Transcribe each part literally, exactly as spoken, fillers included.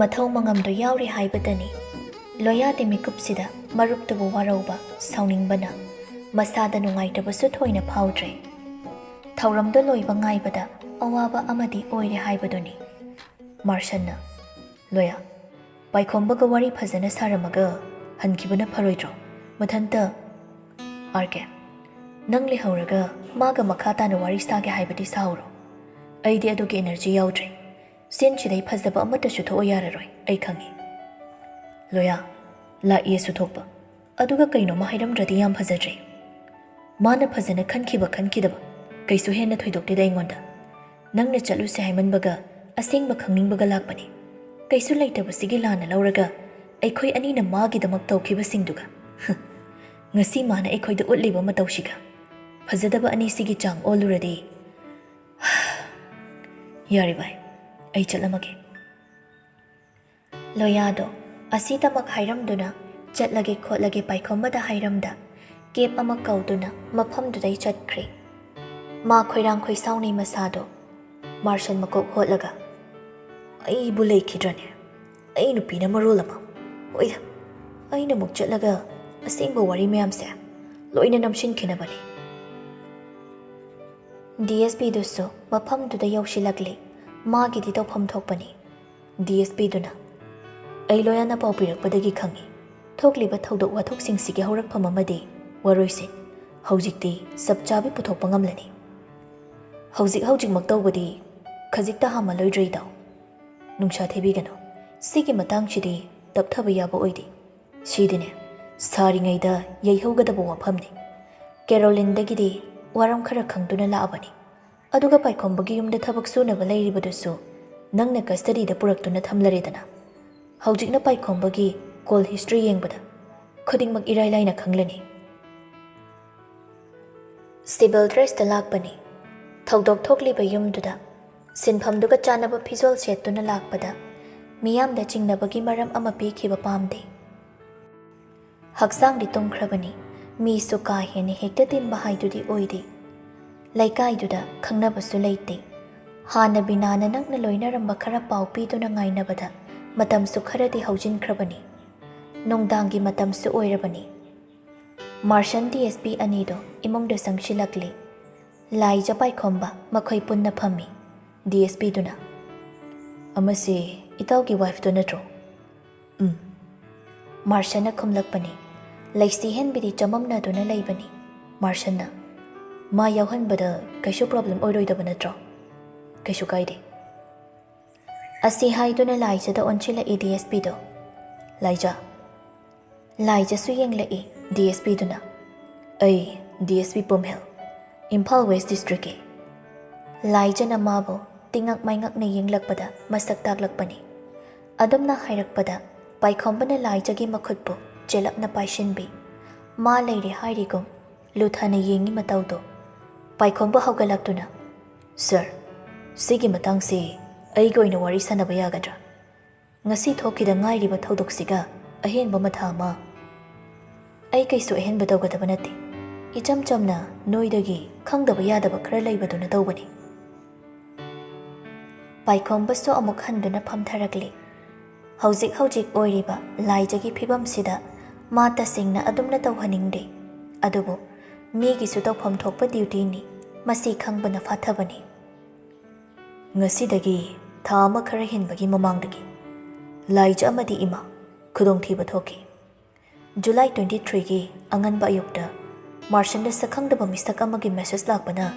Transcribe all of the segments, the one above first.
ꯃꯊꯧ ꯃꯉꯝꯗꯨ ꯌꯥꯎꯔꯤ ꯍꯥꯏꯕꯗꯅꯤ꯫ ꯂꯣꯌꯥꯗꯤ ꯃꯤꯀꯨꯞꯁꯤꯗ ꯃꯔꯨꯞꯇꯨꯕꯨ ꯋꯥꯔꯧꯕ, ꯁꯥꯎꯅꯤꯡꯕꯅ ꯃꯁꯥꯗ ꯅꯨꯡꯉꯥꯏꯇꯕꯁꯨ ꯊꯣꯏꯅ ꯐꯥꯎꯗ꯭ꯔꯦ꯫ ꯊꯧꯔꯝꯗꯣ ꯂꯣꯏꯕ ꯉꯥꯏꯕꯗ ꯑꯋꯥꯕ ꯑꯃꯗꯤ ꯑꯣꯏꯔꯦ ꯍꯥꯏꯕꯗꯨꯅꯤ꯫ ꯃꯥꯔꯁꯟꯅ, "ꯂꯣꯌꯥ, ꯄꯥꯏꯈꯣꯝꯕꯒ ꯋꯥꯔꯤ ꯐꯖꯅ ꯁꯥꯔꯝꯃꯒ ꯍꯟꯈꯤꯕꯅ ꯐꯔꯣꯏꯗ꯭ꯔꯣ? ꯃꯊꯟꯇ ꯑꯥꯔ ꯀꯦ, ꯅꯪ ꯂꯩꯍꯧꯔꯒ ꯃꯥꯒ ꯃꯈꯥ ꯇꯥꯅ ꯋꯥꯔꯤ ꯁꯥꯒꯦ ꯍꯥꯏꯕꯗꯤ ꯁꯥꯍꯧꯔꯣ꯫ ꯑꯩꯗꯤ ꯑꯗꯨꯒꯤ ꯑꯦꯅꯔꯖꯤ ꯌꯥꯎꯗ꯭ꯔꯦ꯫ ꯆꯤꯟꯁꯤꯗꯩ ꯐꯖꯕ ꯑꯃꯠꯇꯁꯨ ꯊꯣꯛꯑꯣ ꯌꯥꯔꯔꯣꯏ, ꯑꯩ ꯈꯪꯉꯤ꯫" ꯂꯣꯌꯥ, ꯂꯥꯛꯏꯁꯨ ꯊꯣꯛꯄ꯫ ꯑꯗꯨꯒ ꯀꯩꯅꯣꯝꯃ ꯍꯥꯏꯔꯝꯗ꯭ꯔꯗꯤ ꯌꯥꯝ ꯐꯖꯗ꯭ꯔꯦ꯫ ꯃꯥꯅ ꯐꯖꯅ ꯈꯟꯈꯤꯕ ꯈꯟꯈꯤꯗꯕ ꯀꯩꯁꯨ ꯍꯦꯟꯅ ꯊꯣꯏꯗꯣꯛꯇꯦꯗ ꯑꯩꯉꯣꯟꯗ꯫ ꯅꯪꯅ ꯆꯠꯂꯨꯁꯦ ꯍꯥꯏꯃꯟꯕꯒ ꯑꯁꯦꯡꯕ ꯈꯪꯅꯤꯡꯕꯒ ꯂꯥꯛꯄꯅꯤ꯫ ꯀꯩꯁꯨ ꯂꯩꯇꯕꯁꯤꯒꯤ ꯂꯥꯟꯅ ꯂꯧꯔꯒ ꯑꯩꯈꯣꯏ ꯑꯅꯤꯅ ꯃꯥꯒꯤꯗꯃꯛ ꯇꯧꯈꯤꯕꯁꯤꯡꯗꯨꯒ꯫ ꯉꯁꯤ ꯃꯥꯅ ꯑꯩꯈꯣꯏꯗ ꯎꯠꯂꯤꯕ ꯃꯇꯧꯁꯤꯒ꯫ ꯐꯖꯗꯕ ꯑꯅꯤꯁꯤꯒꯤ ꯆꯥꯡ ꯑꯣꯜꯂꯨꯔꯗꯤ꯫ ꯌꯥꯔꯦ ꯚꯥꯏ, ꯑꯩ ꯆꯠꯂꯝꯃꯒꯦ꯫ ꯂꯣꯌꯥꯗꯣ ꯑꯁꯤꯗꯃꯛ ꯍꯥꯏꯔꯝꯗꯨꯅ ꯆꯠꯂꯒꯦ ꯈꯣꯠꯂꯒꯦ ꯄꯥꯏꯈꯣꯝꯕꯗ ꯍꯥꯏꯔꯝꯗ ꯀꯦꯞ ꯑꯃ ꯀꯧꯗꯨꯅ ꯃꯐꯝꯗꯨꯗꯩ ꯆꯠꯈ꯭ꯔꯦ꯫ ꯃꯥ ꯈꯣꯏꯔꯥꯡ ꯈꯣꯏꯁꯥꯎꯅꯩ ꯃꯁꯥꯗꯣ꯫ ꯃꯥꯔꯁꯟ ꯃꯀꯣꯛ ꯍꯣꯠꯂꯒ, "ꯑꯩꯕꯨ ꯂꯩꯈꯤꯗ꯭ꯔꯅꯦ? ꯑꯩ ꯅꯨꯄꯤꯅ ꯃꯔꯣꯜ ꯑꯃ꯫ ꯍꯣꯏꯗ, ꯑꯩꯅ ꯑꯃꯨꯛ ꯆꯠꯂꯒ ꯑꯁꯦꯡꯕ ꯋꯥꯔꯤ ꯃꯌꯥꯝꯁꯦ ꯂꯣꯏꯅ ꯅꯝꯁꯤꯟꯈꯤꯅꯕꯅꯤ꯫" ꯗꯤ ꯑꯦꯁ ꯄꯤꯗꯨꯁꯨ ꯃꯐꯝꯗꯨꯗ ꯌꯧꯁꯤꯜꯂꯛꯂꯦ꯫ ꯃꯥꯒꯤꯗꯤ ꯇꯧꯐꯝ ꯊꯣꯛꯄꯅꯤ꯫ ꯗꯤ ꯑꯦꯁ ꯄꯤꯗꯨꯅ, "ꯑꯩ ꯂꯣꯌꯥꯅ ꯄꯥꯎ ꯄꯤꯔꯛꯄꯗꯒꯤ ꯈꯪꯉꯤ꯫ ꯊꯣꯛꯂꯤꯕ ꯊꯧꯗꯣꯛ ꯋꯥꯊꯣꯛꯁꯤꯡꯁꯤꯒꯤ ꯍꯧꯔꯛꯐꯝ ꯑꯃꯗꯤ ꯋꯥꯔꯣꯏꯁꯤꯟ ꯍꯧꯖꯤꯛꯇꯤ ꯆꯞ ꯆꯥꯕꯤ ꯄꯨꯊꯣꯛꯄ ꯉꯝꯂꯅꯤ꯫ ꯍꯧꯖꯤꯛ ꯍꯧꯖꯤꯛꯃꯛ ꯇꯧꯕꯗꯤ ꯈꯖꯤꯛꯇ ꯍꯥꯃꯜꯂꯣꯏꯗ꯭ꯔꯦ ꯏꯇꯥꯎ꯫ ꯅꯨꯡꯁꯥ ꯊꯤꯕꯤꯒꯅꯨ꯫ ꯁꯤꯒꯤ ꯃꯇꯥꯡꯁꯤꯗꯤ ꯇꯞꯊꯕ ꯌꯥꯕ ꯑꯣꯏꯗꯦ꯫ ꯁꯤꯗꯤꯅꯦ, ꯁꯥꯔꯤꯉꯩꯗ ꯌꯩꯍꯧꯒꯗꯕ ꯋꯥꯐꯝꯅꯤ꯫ ꯀꯦꯔꯣꯂꯤꯟꯗꯒꯤꯗꯤ ꯋꯥꯔꯝ ꯈꯔ ꯈꯪꯗꯨꯅ ꯂꯥꯛꯑꯕꯅꯤ꯫ ꯑꯗꯨꯒ ꯄꯥꯏꯈꯣꯝꯕꯒꯤ ꯌꯨꯝꯗ ꯊꯕꯛ ꯁꯨꯅꯕ ꯂꯩꯔꯤꯕꯗꯨꯁꯨ ꯅꯪꯅ ꯀꯁꯇꯗꯤꯗ ꯄꯨꯔꯛꯇꯨꯅ ꯊꯝꯂꯔꯦꯗꯅ꯫ ꯍꯧꯖꯤꯛꯅ ꯄꯥꯏꯈꯣꯝꯕꯒꯤ ꯀꯣꯜ ꯍꯤꯁꯇ꯭ꯔꯤ ꯌꯦꯡꯕꯗ ꯈꯨꯗꯤꯡꯃꯛ ꯏꯔꯥꯏ ꯂꯥꯏꯅ ꯈꯪꯂꯅꯤ꯫" ꯁꯤꯚꯤꯜ ꯗ꯭ꯔꯦꯁꯇ ꯂꯥꯛꯄꯅꯤ꯫ ꯊꯧꯗꯣꯛ ꯊꯣꯛꯂꯤꯕ ꯌꯨꯝꯗꯨꯗ ꯁꯤꯟꯐꯝꯗꯨꯒ ꯆꯥꯟꯅꯕ ꯐꯤꯖꯣꯜ ꯁꯦꯠꯇꯨꯅ ꯂꯥꯛꯄꯗ ꯃꯤꯌꯥꯝꯗ ꯆꯤꯡꯅꯕꯒꯤ ꯃꯔꯝ ꯑꯃ ꯄꯤꯈꯤꯕ ꯄꯥꯝꯗꯦ꯫ ꯍꯛꯆꯥꯡꯗꯤ ꯇꯨꯝꯈ꯭ꯔꯕꯅꯤ꯫ ꯃꯤꯁꯨ ꯀꯥ ꯍꯦꯟꯅ ꯍꯦꯛꯇ ꯇꯤꯟꯕ ꯍꯥꯏꯗꯨꯗꯤ ꯑꯣꯏꯗꯦ꯫ ꯂꯩꯀꯥꯏꯗꯨꯗ ꯈꯪꯅꯕꯁꯨ ꯂꯩꯇꯦ꯫ ꯍꯥꯟꯅ ꯕꯤꯅꯥꯅ ꯅꯛꯅ ꯂꯣꯏꯅꯔꯝꯕ ꯈꯔ ꯄꯥꯎ ꯄꯤꯗꯨꯅ ꯉꯥꯏꯅꯕꯗ ꯃꯇꯝꯁꯨ ꯈꯔꯗꯤ ꯍꯧꯖꯤꯟꯈ꯭ꯔꯕꯅꯤ꯫ ꯅꯨꯡꯗꯥꯡꯒꯤ ꯃꯇꯝꯁꯨ ꯑꯣꯏꯔꯕꯅꯤ꯫ ꯃꯥꯔꯁꯟ ꯗꯤ ꯑꯦꯁ ꯄꯤ ꯑꯅꯤꯗꯣ ꯏꯃꯨꯡꯗ ꯆꯪꯁꯤꯜꯂꯛꯂꯤ꯫ ꯂꯥꯏꯖ ꯄꯥꯏꯈꯣꯝꯕ ꯃꯈꯣꯏ ꯄꯨꯟꯅ ꯐꯝꯃꯤ꯫ ꯗꯤ ꯑꯦꯁ ꯄꯤꯗꯨꯅ, "ꯑꯃꯁꯤ ꯏꯇꯥꯎꯒꯤ ꯋꯥꯏꯐꯇꯨ ꯅꯠꯇ꯭ꯔꯣ?" "ꯎꯝ," ꯃꯥꯔꯁꯟꯅ ꯈꯨꯝꯂꯛꯄꯅꯤ꯫ ꯂꯩꯁꯤ ꯍꯦꯟꯕꯤꯗꯤ ꯆꯃꯝꯅꯗꯨꯅ ꯂꯩꯕꯅꯤ꯫ ꯃꯥꯔꯁꯟꯅ, "ꯃꯥ ꯌꯥꯎꯍꯟꯕꯗ ꯀꯩꯁꯨ ꯄ꯭ꯔꯣꯕ꯭ꯂꯦꯝ ꯑꯣꯏꯔꯣꯏꯗꯕ ꯅꯠꯇ꯭ꯔꯣ?" "ꯀꯩꯁꯨ ꯀꯥꯏꯗꯦ," ꯑꯁꯤ ꯍꯥꯏꯗꯨꯅ ꯂꯥꯏꯖꯗ ꯑꯣꯟꯁꯤꯜꯂꯛꯏ ꯗꯤ ꯑꯦꯁ ꯄꯤꯗꯣ꯫ "ꯂꯥꯏꯖ?" ꯂꯥꯏꯖꯁꯨ ꯌꯦꯡꯂꯛꯏ ꯗꯤ ꯑꯦꯁ ꯄꯤꯗꯨꯅ꯫ "ꯑꯩ D S P ꯄꯨꯝꯍꯦꯜ, Imphal west ꯗꯤꯁꯇ꯭ꯔꯤꯛꯀꯤ꯫" ꯂꯥꯏꯖꯅ ꯃꯥꯕꯨ ꯇꯤꯉꯛ ꯃꯥꯏꯉꯛꯅ ꯌꯦꯡꯂꯛꯄꯗ ꯃꯁꯛ ꯇꯥꯛꯂꯛꯄꯅꯤ꯫ ꯑꯗꯨꯝꯅ ꯍꯥꯏꯔꯛꯄꯗ ꯄꯥꯏꯈꯣꯝꯕꯅ ꯂꯥꯏꯖꯒꯤ ꯃꯈꯨꯠꯄꯨ ꯆꯦꯂꯞꯅ ꯄꯥꯏꯁꯤꯟꯕꯤ꯫ ꯃꯥ ꯂꯩꯔꯦ ꯍꯥꯏꯔꯤꯒꯨꯝ ꯂꯨꯊꯅ ꯌꯦꯡꯉꯤ ꯃꯇꯧꯗꯣ꯫ ꯄꯥꯏꯈꯣꯝꯕ ꯍꯧꯒꯠꯂꯛꯇꯨꯅ, "ꯁꯥꯔ, ꯁꯤꯒꯤ ꯃꯇꯥꯡꯁꯤ ꯑꯩꯒ ꯑꯣꯏꯅ ꯋꯥꯔꯤ ꯁꯥꯟꯅꯕ ꯌꯥꯒꯗ꯭ꯔꯥ? ꯉꯁꯤ ꯊꯣꯛꯈꯤꯗ ꯉꯥꯏꯔꯤꯕ ꯊꯧꯗꯣꯛꯁꯤꯒ ꯑꯍꯦꯟꯕ ꯃꯊꯥ ꯑꯃ꯫" "ꯑꯩ ꯀꯩꯁꯨ ꯑꯍꯦꯟꯕ ꯇꯧꯒꯗꯕ ꯅꯠꯇꯦ꯫ ꯏꯆꯝ ꯆꯝꯅ ꯅꯣꯏꯗꯒꯤ ꯈꯪꯗꯕ ꯌꯥꯗꯕ ꯈꯔ ꯂꯩꯕꯗꯨꯅ ꯇꯧꯕꯅꯤ꯫" ꯄꯥꯏꯈꯣꯝꯕꯁꯨ ꯑꯃꯨꯛ ꯍꯟꯗꯨꯅ ꯐꯝꯊꯔꯛꯂꯤ꯫ ꯍꯧꯖꯤꯛ ꯍꯧꯖꯤꯛ ꯑꯣꯏꯔꯤꯕ ꯂꯥꯏꯖꯒꯤ ꯐꯤꯕꯝꯁꯤꯗ ꯃꯥ ꯇꯁꯦꯡꯅ ꯑꯗꯨꯝꯅ ꯇꯧꯍꯟꯅꯤꯡꯗꯦ꯫ ꯑꯗꯨꯕꯨ ꯃꯤꯒꯤꯁꯨ ꯇꯧꯐꯝ ꯊꯣꯛꯄ ꯗ꯭ꯌꯨꯇꯤꯅꯤ, ꯃꯁꯤ ꯈꯪꯕꯅ ꯐꯥꯊꯕꯅꯤ꯫ ꯉꯁꯤꯗꯒꯤ ꯊꯥ ꯑꯃ ꯈꯔ ꯍꯦꯟꯕꯒꯤ ꯃꯃꯥꯡꯗꯒꯤ ꯂꯥꯏꯖ ꯑꯃꯗꯤ ꯏꯃꯥ ꯈꯨꯗꯣꯡꯊꯤꯕ ꯊꯣꯛꯈꯤ꯫ ꯖꯨꯂꯥꯏ ꯇ꯭ꯋꯦꯟꯇꯤ ꯊ꯭ꯔꯤꯒꯤ ꯑꯉꯟꯕ ꯑꯌꯨꯛꯇ ꯃꯥꯔꯁꯟꯗ ꯁꯛꯈꯪꯗꯕ ꯃꯤꯁꯛ ꯑꯃꯒꯤ ꯃꯦꯁꯦꯖ ꯂꯥꯛꯄꯅ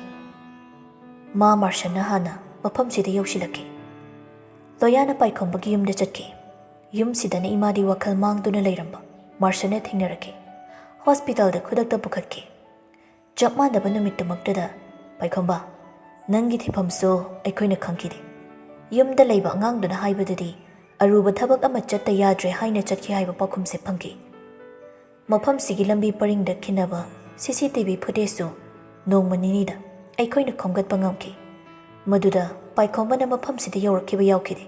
ꯃꯥ ꯃꯥꯔꯁꯟꯅ ꯍꯥꯟꯅ ꯃꯐꯝꯁꯤꯗ ꯌꯧꯁꯤꯜꯂꯛꯈꯤ꯫ ꯂꯣꯌꯥꯅ ꯄꯥꯏꯈꯣꯝꯕꯒꯤ ꯌꯨꯝꯗ ꯆꯠꯈꯤ꯫ ꯌꯨꯝꯁꯤꯗꯅ ꯏꯃꯥꯗꯤ ꯋꯥꯈꯜ ꯃꯥꯡꯗꯨꯅ ꯂꯩꯔꯝꯕ ꯃꯥꯔꯁꯟꯅ ꯊꯦꯡꯅꯔꯛꯈꯤ꯫ ꯍꯣꯁꯄꯤꯇꯥꯜꯗ ꯈꯨꯗꯛꯇ ꯄꯨꯈꯠꯈꯤ꯫ ꯆꯞ ꯃꯥꯟꯅꯕ ꯅꯨꯃꯤꯠꯇꯨꯃꯛꯇꯗ, "ꯄꯥꯏꯈꯣꯝꯕ, ꯅꯪꯒꯤ ꯊꯤꯐꯝꯁꯨ ꯑꯩꯈꯣꯏꯅ ꯈꯪꯈꯤꯗꯦ꯫ ꯌꯨꯝꯗ ꯂꯩꯕ ꯑꯉꯥꯡꯗꯨꯅ ꯍꯥꯏꯕꯗꯨꯗꯤ ꯑꯔꯨꯕ ꯊꯕꯛ ꯑꯃ ꯆꯠꯇ ꯌꯥꯗ꯭ꯔꯦ ꯍꯥꯏꯅ ꯆꯠꯈꯤ ꯍꯥꯏꯕ ꯄꯥꯎꯈꯨꯝꯁꯦ ꯐꯪꯈꯤ꯫ ꯃꯐꯝꯁꯤꯒꯤ ꯂꯝꯕꯤ ꯄꯔꯤꯡꯗ ꯈꯤꯟꯅꯕ ꯁꯤ ꯁꯤ ꯇꯤ ꯚꯤ ꯐꯨꯇꯦꯖꯁꯨ ꯅꯣꯡꯃ ꯅꯤꯅꯤꯗ ꯑꯩꯈꯣꯏꯅ ꯈꯣꯝꯒꯠꯄ ꯉꯝꯈꯤ꯫ ꯃꯗꯨꯗ ꯄꯥꯏꯈꯣꯝꯕꯅ ꯃꯐꯝꯁꯤꯗ ꯌꯧꯔꯛꯈꯤꯕ ꯌꯥꯎꯈꯤꯗꯦ꯫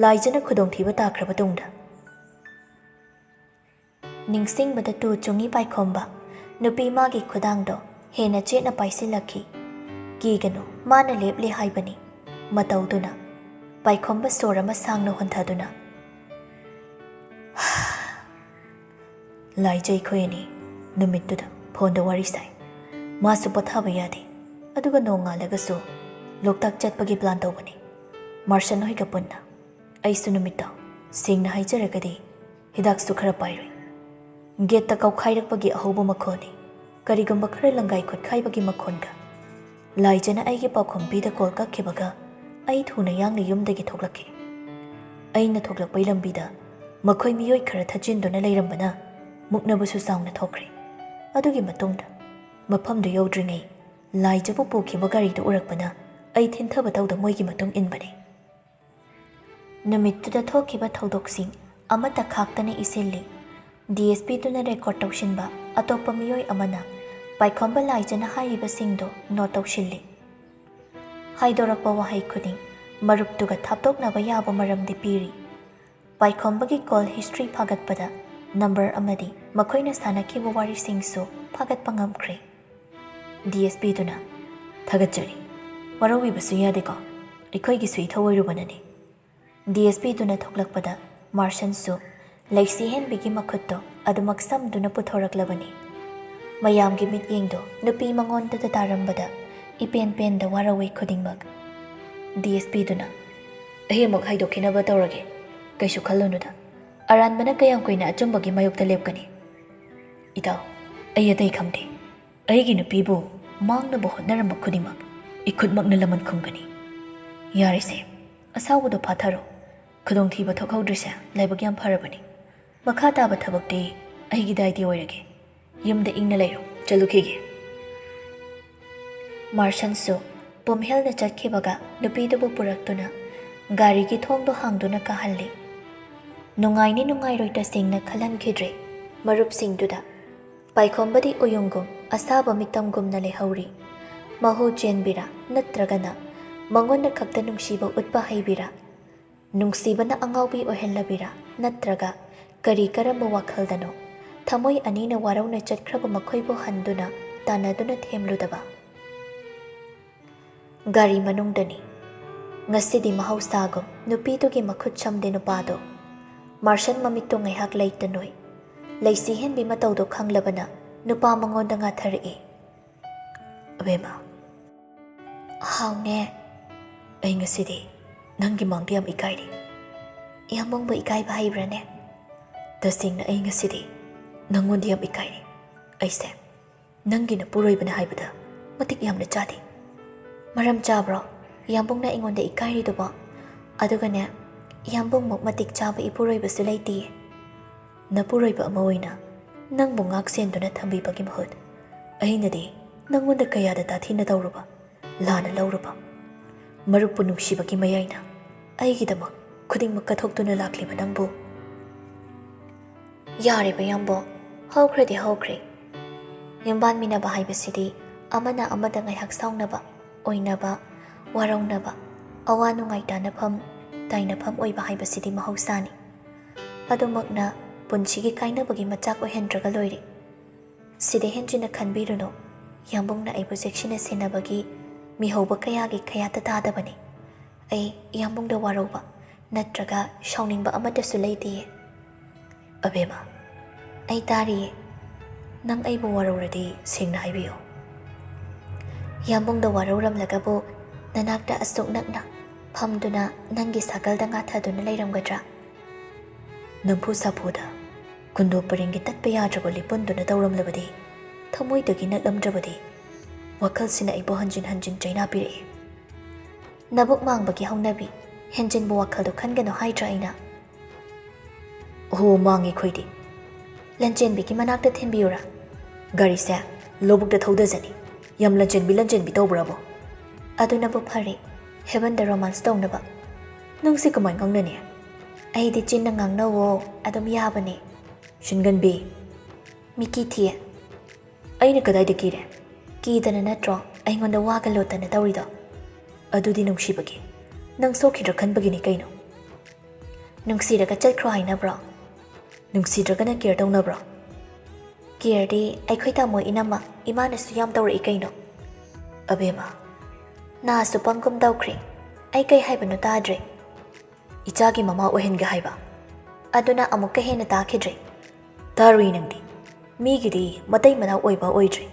ꯂꯥꯏꯖꯅ ꯈꯨꯗꯣꯡꯊꯤꯕ ꯇꯥꯈ꯭ꯔꯕ ꯇꯨꯡꯗ꯫" ꯅꯤꯡꯁꯤꯡꯕꯗ ꯇꯨ ꯆꯨꯡꯉꯤ ꯄꯥꯏꯈꯣꯝꯕ꯫ ꯅꯨꯄꯤ ꯃꯥꯒꯤ ꯈꯨꯗꯥꯡꯗꯣ ꯍꯦꯟꯅ ꯆꯦꯠꯅ ꯄꯥꯏꯁꯤꯜꯂꯛꯈꯤ꯫ "ꯀꯤꯒꯅꯨ, ꯃꯥꯅ ꯂꯦꯞꯂꯦ ꯍꯥꯏꯕꯅꯤ" ꯃꯇꯧꯗꯨꯅ꯫ ꯄꯥꯏꯈꯣꯝꯕ ꯁꯣꯔ ꯑꯃ ꯁꯥꯡꯅ ꯍꯣꯟꯊꯗꯨꯅ ꯂꯥꯏꯖ ꯑꯩꯈꯣꯏ ꯑꯅꯤ ꯅꯨꯃꯤꯠꯇꯨꯗ ꯐꯣꯟꯗ ꯋꯥꯔꯤ ꯁꯥꯏ꯫ ꯃꯥꯁꯨ ꯄꯣꯊꯥꯕ ꯌꯥꯗꯦ꯫ ꯑꯗꯨꯒ ꯅꯣꯡꯉꯥꯜꯂꯒꯁꯨ ꯂꯣꯛꯇꯥꯛ ꯆꯠꯄꯒꯤ ꯄ꯭ꯂꯥꯟ ꯇꯧꯕꯅꯤ, ꯃꯥꯔꯁꯟ ꯍꯣꯏꯒ ꯄꯨꯟꯅ꯫ ꯑꯩꯁꯨ ꯅꯨꯃꯤꯠꯇꯣ, ꯁꯦꯡꯅ ꯍꯥꯏꯖꯔꯒꯗꯤ, ꯍꯤꯗꯥꯛꯁꯨ ꯈꯔ ꯄꯥꯏꯔꯨꯏ꯫ ꯒꯦꯠꯇ ꯀꯧꯈꯥꯏꯔꯛꯄꯒꯤ ꯑꯍꯧꯕ ꯃꯈꯣꯟꯅꯤ, ꯀꯔꯤꯒꯨꯝꯕ ꯈꯔ ꯂꯪꯒꯥꯏ ꯈꯣꯠꯈꯥꯏꯕꯒꯤ ꯃꯈꯣꯟꯒ꯫ ꯂꯥꯏꯖꯅ ꯑꯩꯒꯤ ꯄꯥꯎꯈꯨꯝ ꯄꯤꯗ ꯀꯣꯜ ꯀꯛꯈꯤꯕꯒ ꯑꯩ ꯊꯨꯅ ꯌꯥꯡꯅ ꯌꯨꯝꯗꯒꯤ ꯊꯣꯛꯂꯛꯈꯤ꯫ ꯑꯩꯅ ꯊꯣꯛꯂꯛꯄꯩ ꯂꯝꯕꯤꯗ ꯃꯈꯣꯏ ꯃꯤꯑꯣꯏ ꯈꯔ ꯊꯠꯆꯤꯟꯗꯨꯅ ꯂꯩꯔꯝꯕꯅ ꯃꯨꯛꯅꯕꯁꯨ ꯆꯥꯎꯅ ꯊꯣꯛꯈ꯭ꯔꯦ꯫ ꯑꯗꯨꯒꯤ ꯃꯇꯨꯡꯗ ꯃꯐꯝꯗꯨ ꯌꯧꯗ꯭ꯔꯤꯉꯩ ꯂꯥꯏꯖꯕꯨ ꯄꯨꯈꯤꯕ ꯒꯥꯔꯤꯗꯨ ꯎꯔꯛꯄꯅ ꯑꯩ ꯊꯤꯟꯊꯕ ꯇꯧꯗ ꯃꯣꯏꯒꯤ ꯃꯇꯨꯡ ꯏꯟꯕꯅꯤ꯫ ꯅꯨꯃꯤꯠꯇꯨꯗ ꯊꯣꯛꯈꯤꯕ ꯊꯧꯗꯣꯛꯁꯤꯡ ꯑꯃꯠꯇ ꯈꯥꯛꯇꯅ ꯏꯁꯤꯜꯂꯤ꯫ ꯗꯤ ꯑꯦꯁ ꯄꯤꯗꯨꯅ ꯔꯦꯀꯣꯔꯗ ꯇꯧꯁꯤꯟꯕ ꯑꯇꯣꯞꯄ ꯃꯤꯑꯣꯏ ꯑꯃꯅ ꯄꯥꯏꯈꯣꯝꯕ ꯂꯥꯏꯖꯅ ꯍꯥꯏꯔꯤꯕꯁꯤꯡꯗꯨ ꯅꯣꯠ ꯇꯧꯁꯤꯜꯂꯤ꯫ ꯍꯥꯏꯗꯣꯔꯛꯄ ꯋꯥꯍꯩ ꯈꯨꯗꯤꯡ ꯃꯔꯨꯞꯇꯨꯒ ꯊꯥꯞꯇꯣꯛꯅꯕ ꯌꯥꯕ ꯃꯔꯝꯗꯤ ꯄꯤꯔꯤ꯫ ꯄꯥꯏꯈꯣꯝꯕꯒꯤ ꯀꯣꯜ ꯍꯤꯁꯇ꯭ꯔꯤ ꯐꯥꯒꯠꯄꯗ ꯅꯝꯕꯔ ꯑꯃꯗꯤ ꯃꯈꯣꯏꯅ ꯁꯥꯟꯅꯈꯤꯕ ꯋꯥꯔꯤꯁꯤꯡꯁꯨ ꯐꯥꯒꯠꯄ ꯉꯝꯈ꯭ꯔꯦ꯫ ꯗꯤ ꯑꯦꯁ ꯄꯤꯗꯨꯅ, "ꯊꯥꯒꯠꯆꯔꯤ꯫ ꯋꯥꯔꯧꯕꯤꯕꯁꯨ ꯌꯥꯗꯦꯀꯣ꯫ ꯑꯩꯈꯣꯏꯒꯤꯁꯨ ꯏꯊꯧ ꯑꯣꯏꯔꯨꯕꯅꯅꯤ꯫" ꯗꯤ ꯑꯦꯁ ꯄꯤꯗꯨꯅ ꯊꯣꯛꯂꯛꯄꯗ ꯃꯥꯔꯁꯟꯁꯨ ꯂꯩꯁꯤ ꯍꯦꯟꯕꯤꯒꯤ ꯃꯈꯨꯠꯇꯣ ꯑꯗꯨꯃꯛ ꯁꯝꯗꯨꯅ ꯄꯨꯊꯣꯔꯛꯂꯕꯅꯤ꯫ ꯃꯌꯥꯝꯒꯤ ꯃꯤꯠꯌꯦꯡꯗꯣ ꯅꯨꯄꯤ ꯃꯉꯣꯟꯗꯇ ꯇꯥꯔꯝꯕꯗ ꯏꯄꯦꯟ ꯄꯦꯟꯗ ꯋꯥꯔꯧꯏ ꯈꯨꯗꯤꯡꯃꯛ꯫ ꯗꯤ ꯑꯦꯁ ꯄꯤꯗꯨꯅ, "ꯑꯍꯦꯃꯛ ꯍꯥꯏꯗꯣꯛꯈꯤꯅꯕ ꯇꯧꯔꯒꯦ꯫ ꯀꯩꯁꯨ ꯈꯜꯂꯨꯅꯨꯗ꯫ ꯑꯔꯥꯟꯕꯅ ꯀꯌꯥꯝ ꯀꯨꯏꯅ ꯑꯆꯨꯝꯕꯒꯤ ꯃꯥꯌꯣꯛꯇ ꯂꯦꯞꯀꯅꯤ? ꯏꯇꯥꯎ, ꯑꯩ ꯑꯇꯩ ꯈꯪꯗꯦ꯫ ꯑꯩꯒꯤ ꯅꯨꯄꯤꯕꯨ ꯃꯥꯡꯅꯕ ꯍꯣꯠꯅꯔꯝꯕ ꯈꯨꯗꯤꯡꯃꯛ ꯏꯈꯨꯠꯃꯛꯅ ꯂꯃꯟ ꯈꯨꯝꯒꯅꯤ꯫ ꯌꯥꯔꯦꯁꯦ, ꯑꯁꯥꯎꯕꯗꯣ ꯐꯥꯊꯔꯣ꯫ ꯈꯨꯗꯣꯡꯊꯤꯕ ꯊꯣꯛꯍꯧꯗ꯭ꯔꯤꯁꯦ ꯂꯥꯏꯕꯛ ꯌꯥꯝ ꯐꯔꯕꯅꯤ꯫ ꯃꯈꯥ ꯇꯥꯕ ꯊꯕꯛꯇꯤ ꯑꯩꯒꯤ ꯗꯥꯏꯇꯤ ꯑꯣꯏꯔꯒꯦ꯫ ꯌꯨꯝꯗ ꯏꯪꯅ ꯂꯩꯔꯣ, ꯆꯠꯂꯨꯈꯤꯒꯦ꯫" ꯃꯥꯔꯁꯟꯁꯨ ꯄꯨꯝꯍꯦꯜꯅ ꯆꯠꯈꯤꯕꯒ ꯅꯨꯄꯤꯗꯨꯕꯨ ꯄꯨꯔꯛꯇꯨꯅ ꯒꯥꯔꯤꯒꯤ ꯊꯣꯡꯗꯣ ꯍꯥꯡꯗꯨꯅ ꯀꯥꯍꯜꯂꯤ꯫ ꯅꯨꯡꯉꯥꯏꯅꯤ ꯅꯨꯡꯉꯥꯏꯔꯣꯏ ꯇꯁꯦꯡꯅ ꯈꯜꯍꯟꯈꯤꯗ꯭ꯔꯦ ꯃꯔꯨꯞꯁꯤꯡꯗꯨꯗ꯫ ꯄꯥꯏꯈꯣꯝꯕꯗꯤ ꯎꯌꯨꯡꯒꯨꯝ ꯑꯁꯥꯕ ꯃꯤꯇꯝꯒꯨꯝꯅ ꯂꯩꯍꯧꯔꯤ꯫ ꯃꯍꯨ ꯆꯦꯟꯕꯤꯔꯥ ꯅꯠꯇ꯭ꯔꯒꯅ ꯃꯉꯣꯟꯗ ꯈꯛꯇ ꯅꯨꯡꯁꯤꯕ ꯎꯠꯄ ꯍꯩꯕꯤꯔꯥ? ꯅꯨꯡꯁꯤꯕꯅ ꯑꯉꯥꯎꯕꯤ ꯑꯣꯏꯍꯜꯂꯕꯤꯔꯥ ꯅꯠꯇ꯭ꯔꯒ ꯀꯔꯤ ꯀꯔꯝꯕ ꯋꯥꯈꯜꯗꯅꯣ ꯊꯃꯣꯏ ꯑꯅꯤꯅ ꯋꯥꯔꯧꯅ ꯆꯠꯈ꯭ꯔꯕ ꯃꯈꯣꯏꯕꯨ ꯍꯟꯗꯨꯅ ꯇꯥꯟꯅꯗꯨꯅ ꯊꯦꯝꯂꯨꯗꯕ? ꯒꯥꯔꯤ ꯃꯅꯨꯡꯗꯅꯤ꯫ ꯉꯁꯤꯗꯤ ꯃꯍꯧꯁꯥꯒꯨꯝ ꯅꯨꯄꯤꯗꯨꯒꯤ ꯃꯈꯨꯠ ꯁꯝꯗꯦ ꯅꯨꯄꯥꯗꯣ꯫ ꯃꯥꯔꯁꯟ ꯃꯃꯤꯠꯇꯣ ꯉꯥꯏꯍꯥꯛ ꯂꯩꯇ ꯅꯣꯏ꯫ ꯂꯩꯁꯤ ꯍꯦꯟꯕꯤ ꯃꯇꯧꯗꯣ ꯈꯪꯂꯕꯅ ꯅꯨꯄꯥ ꯃꯉꯣꯟꯗ ꯉꯥꯊꯔꯛꯏ꯫ "ꯑꯕꯦꯝꯃ, ꯍꯥꯎꯅꯦ꯫ ꯑꯩ ꯉꯁꯤꯗꯤ ꯅꯪꯒꯤ ꯃꯥꯡꯗ ꯌꯥꯝ ꯏꯀꯥꯏꯔꯦ꯫" "ꯏꯌꯥꯝꯕꯨꯡꯕꯨ ꯏꯀꯥꯏꯕ ꯍꯩꯕ꯭ꯔꯥꯅꯦ?" "ꯇꯁꯦꯡꯅ ꯑꯩ ꯉꯁꯤꯗꯤ ꯅꯪꯉꯣꯟꯗ ꯌꯥꯝ ꯏꯀꯥꯏꯔꯦ꯫ ꯑꯩꯁꯦ ꯅꯪꯒꯤ ꯅꯄꯨꯔꯣꯏꯕꯅꯦ ꯍꯥꯏꯕꯗ ꯃꯇꯤꯛ ꯌꯥꯝꯅ ꯆꯥꯗꯦ꯫" "ꯃꯔꯝ ꯆꯥꯕ꯭ꯔꯣ ꯏꯌꯥꯝꯕꯨꯡꯅ ꯑꯩꯉꯣꯟꯗ ꯏꯀꯥꯏꯔꯤꯗꯨꯕꯣ? ꯑꯗꯨꯒꯅꯦ, ꯏꯌꯥꯝꯕꯨꯡꯃꯨꯛ ꯃꯇꯤꯛ ꯆꯥꯕ ꯏꯄꯨꯔꯣꯏꯕꯁꯨ ꯂꯩꯇꯤꯌꯦ꯫ ꯅꯄꯨꯔꯣꯏꯕ ꯑꯃ ꯑꯣꯏꯅ ꯅꯪꯕꯨ ꯉꯥꯛ ꯁꯦꯟꯗꯨꯅ ꯊꯝꯕꯤꯕꯒꯤ ꯃꯍꯨꯠ ꯑꯩꯅꯗꯤ ꯅꯪꯉꯣꯟꯗ ꯀꯌꯥꯗ ꯇꯥꯊꯤꯅ ꯇꯧꯔꯨꯕ, ꯂꯥꯟꯅ ꯂꯧꯔꯨꯕ꯫ ꯃꯔꯨꯞꯄꯨ ꯅꯨꯡꯁꯤꯕꯒꯤ ꯃꯌꯥꯏꯅ ꯑꯩꯒꯤꯗꯃꯛ ꯈꯨꯗꯤꯡꯃꯛ ꯀꯠꯊꯣꯛꯇꯨꯅ ꯂꯥꯛꯂꯤꯕ ꯅꯪꯕꯨ꯫" "ꯌꯥꯔꯦꯕ ꯏꯌꯥꯝꯕꯣ, ꯍꯧꯈ꯭ꯔꯗꯤ ꯍꯧꯈ꯭ꯔꯦ꯫ ꯌꯨꯝꯕꯥꯟꯃꯤꯟꯅꯕ ꯍꯥꯏꯕꯁꯤꯗꯤ ꯑꯃꯅ ꯑꯃꯗ ꯉꯥꯏꯍꯥꯛ ꯁꯥꯎꯅꯕ, ꯑꯣꯏꯅꯕ, ꯋꯥꯔꯧꯅꯕ, ꯑꯋꯥ ꯅꯨꯡꯉꯥꯏ ꯇꯥꯅꯐꯝ, ꯇꯥꯏꯅꯐꯝ ꯑꯣꯏꯕ ꯍꯥꯏꯕꯁꯤꯗꯤ ꯃꯍꯧꯁꯥꯅꯤ꯫ ꯑꯗꯨꯃꯛꯅ ꯄꯨꯟꯁꯤꯒꯤ ꯀꯥꯏꯅꯕꯒꯤ ꯃꯆꯥꯛ ꯑꯣꯏꯍꯟꯗ꯭ꯔꯒ ꯂꯣꯏꯔꯦ꯫ ꯁꯤꯗ ꯍꯦꯟꯖꯤꯟꯅ ꯈꯟꯕꯤꯔꯨꯅꯨ꯫ ꯏꯌꯥꯝꯕꯨꯡꯅ ꯑꯩꯕꯨ ꯆꯦꯛꯁꯤꯟꯅ ꯁꯦꯟꯅꯕꯒꯤ ꯃꯤꯍꯧꯕ ꯀꯌꯥꯒꯤ ꯈꯌꯥꯠꯇ ꯇꯥꯗꯕꯅꯤ꯫ ꯑꯩ ꯏꯌꯥꯝꯕꯨꯡꯗ ꯋꯥꯔꯧꯕ ꯅꯠꯇ꯭ꯔꯒ ꯁꯥꯎꯅꯤꯡꯕ ꯑꯃꯠꯇꯁꯨ ꯂꯩꯇꯤꯌꯦ꯫" "ꯑꯕꯦꯝꯃ, ꯑꯩ ꯇꯥꯔꯤꯌꯦ꯫ ꯅꯪ ꯑꯩꯕꯨ ꯋꯥꯔꯧꯔꯗꯤ ꯁꯦꯡꯅ ꯍꯥꯏꯕꯤꯌꯨ꯫" "ꯏꯌꯥꯝꯕꯨꯡꯗ ꯋꯥꯔꯧꯔꯝꯂꯒꯕꯨ ꯅꯅꯥꯛꯇ ꯑꯁꯨꯛ ꯅꯛꯅ ꯐꯝꯗꯨꯅ ꯅꯪꯒꯤ ꯁꯥꯀꯜꯗ ꯉꯥꯊꯗꯨꯅ ꯂꯩꯔꯝꯒꯗ꯭ꯔꯥ?" "ꯅꯝꯐꯨ ꯁꯥꯐꯨꯗ ꯀꯨꯟꯗꯣ ꯄꯔꯦꯡꯒꯤ ꯇꯠꯄ ꯌꯥꯗ꯭ꯔꯕ ꯂꯤꯄꯨꯟꯗꯨꯅ ꯇꯧꯔꯝꯂꯕꯗꯤ, ꯊꯃꯣꯏꯗꯒꯤ ꯅꯠꯂꯝꯗ꯭ꯔꯕꯗꯤ, ꯋꯥꯈꯜꯁꯤꯅ ꯑꯩꯕꯨ ꯍꯟꯖꯤꯟ ꯍꯟꯖꯤꯟ ꯆꯩꯅꯥ ꯄꯤꯔꯛꯏ꯫" "ꯅꯕꯨꯛ ꯃꯥꯡꯕꯒꯤ ꯍꯧꯅꯕꯤ, ꯍꯦꯟꯖꯤꯟꯕ ꯋꯥꯈꯜꯗꯣ ꯈꯟꯒꯅꯨ ꯍꯥꯏꯗ꯭ꯔꯥ ꯑꯩꯅ?" "ꯑꯣꯍꯣ, ꯃꯥꯡꯉꯤ ꯑꯩꯈꯣꯏꯗꯤ꯫ ꯂꯟꯆꯦꯟꯕꯤꯒꯤ ꯃꯅꯥꯛꯇ ꯊꯤꯟꯕꯤꯌꯨꯔꯥ?" "ꯒꯥꯔꯤꯁꯦ ꯂꯧꯕꯨꯛꯇ ꯊꯧꯗꯖꯅꯤ꯫ ꯌꯥꯝ ꯂꯟꯆꯦꯟꯕꯤ ꯂꯟꯆꯦꯟꯕꯤ ꯇꯧꯕ꯭ꯔꯕꯣ?" "ꯑꯗꯨꯅꯕꯨ ꯐꯔꯦ, ꯍꯦꯕꯟꯗ ꯔꯣꯃꯥꯟꯁ ꯇꯧꯅꯕ꯫" "ꯅꯪꯁꯦ ꯀꯃꯥꯏ ꯉꯥꯡꯅꯅꯤ?" "ꯑꯩꯗꯤ ꯆꯤꯟꯅ ꯉꯥꯡꯅꯧꯋꯣ, ꯑꯗꯨꯝ ꯌꯥꯕꯅꯦ꯫" "ꯁꯤꯟꯒꯟꯕꯤ꯫" "ꯃꯤꯀꯤ ꯊꯤꯌꯦ꯫" "ꯑꯩꯅ ꯀꯗꯥꯏꯗ ꯀꯤꯔꯦ? ꯀꯤꯗꯅ ꯅꯠꯇ꯭ꯔꯣ ꯑꯩꯉꯣꯟꯗ ꯋꯥꯒ ꯂꯣꯠꯇꯅ ꯇꯧꯔꯤꯗꯣ?" "ꯑꯗꯨꯗꯤ ꯅꯨꯡꯁꯤꯕꯒꯤ, ꯅꯪ ꯁꯣꯛꯈꯤꯗ꯭ꯔꯥ ꯈꯟꯕꯒꯤꯅꯤ ꯀꯩꯅꯣ꯫" "ꯅꯨꯡꯁꯤꯔꯒ ꯆꯠꯈ꯭ꯔꯣ ꯍꯥꯏꯅꯕ꯭ꯔꯣ? ꯅꯨꯡꯁꯤꯗ꯭ꯔꯒꯅ ꯀꯦꯌꯔ ꯇꯧꯅꯕ꯭ꯔꯣ?" "ꯀꯦꯌꯔꯗꯤ ꯑꯩꯈꯣꯏ ꯇꯥꯃꯣ ꯏꯅꯝꯃ ꯏꯃꯥꯅꯁꯨ ꯌꯥꯝ ꯇꯧꯔꯛꯏ ꯀꯩꯅꯣ꯫" "ꯑꯕꯦꯝꯃ, ꯅꯥꯁꯨ ꯄꯪꯒꯨꯝ ꯇꯧꯈ꯭ꯔꯦ꯫ ꯑꯩ ꯀꯩ ꯍꯥꯏꯕꯅꯣ ꯇꯥꯗ꯭ꯔꯦ꯫" "ꯏꯆꯥꯒꯤ ꯃꯃꯥ ꯑꯣꯏꯍꯟꯒꯦ ꯍꯥꯏꯕ꯫" "ꯑꯗꯨꯅ ꯑꯃꯨꯛꯀ ꯍꯦꯟꯅ ꯇꯥꯈꯤꯗ꯭ꯔꯦ꯫" ꯇꯥꯔꯨꯏ ꯅꯪꯗꯤ꯫ ꯃꯤꯒꯤꯗꯤ ꯃꯇꯩ ꯃꯅꯥꯎ ꯑꯣꯏꯕ ꯑꯣꯏꯗ꯭ꯔꯦ,